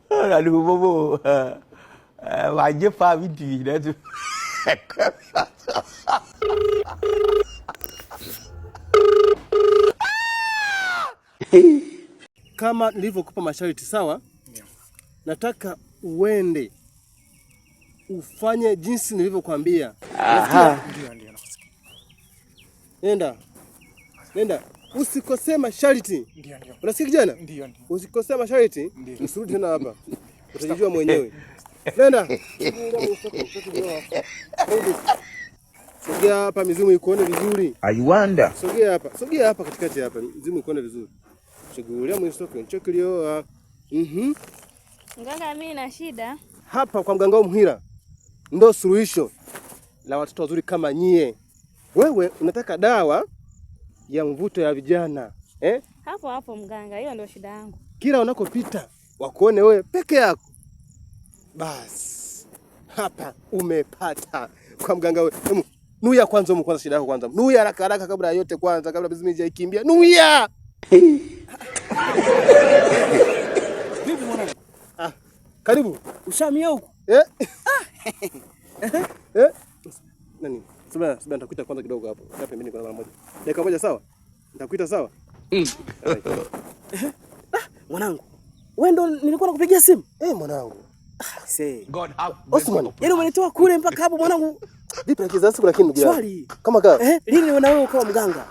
Awurade hu mmɔbɔ o. Wagye paa bi tv nanso. Kama nilivyokupa masharti sawa? Yeah. Nataka uende ufanye jinsi nilivyokuambia. Aha. Ndio, ndio, nakusikia. Nenda. Nenda. Usikosee masharti. Ndio, ndio. Unasikia kijana? Ndio, ndio. Usikosee masharti, usirudi tena hapa. Utajijua mwenyewe. Nenda. Sogea hapa mizimu ikuone vizuri. I wonder. Sogea hapa. Sogea hapa katikati hapa. Mizimu ikuone vizuri. Shugulia mwisoko nchokilioa. Mganga, mimi na shida. Hapa kwa mganga Muhira ndo suluhisho la watoto wazuri kama nyie. Wewe unataka dawa ya mvuto ya vijana eh? Hapo hapo mganga, hiyo ndio shida yangu. Kila unakopita wakuone wewe peke yako. Bas, hapa umepata kwa mganga wewe. Hemu, nuia kwanza, humu kwanza, shida yako kwanza. Nuia haraka haraka kabla ya yote kwanza, kabla mizimu haijakimbia. Nuia! Vipi mwanangu? Ah, karibu. Ushamia huku? Eh? Eh? Nani? Subira, subira nitakuita kwanza kidogo hapo. Kaa pembeni kwa mara moja. Dakika moja sawa? Nitakuita sawa? Ah, mwanangu. Wewe ndo nilikuwa nakupigia simu? Eh, mwanangu. Ah, see. God have mercy. Osman, Yaani umenitoa kule mpaka hapo mwanangu. Vipi na kizazi siku lakini ndugu yangu? Swali. Kama kaa. Eh, lini na wewe ukawa mganga?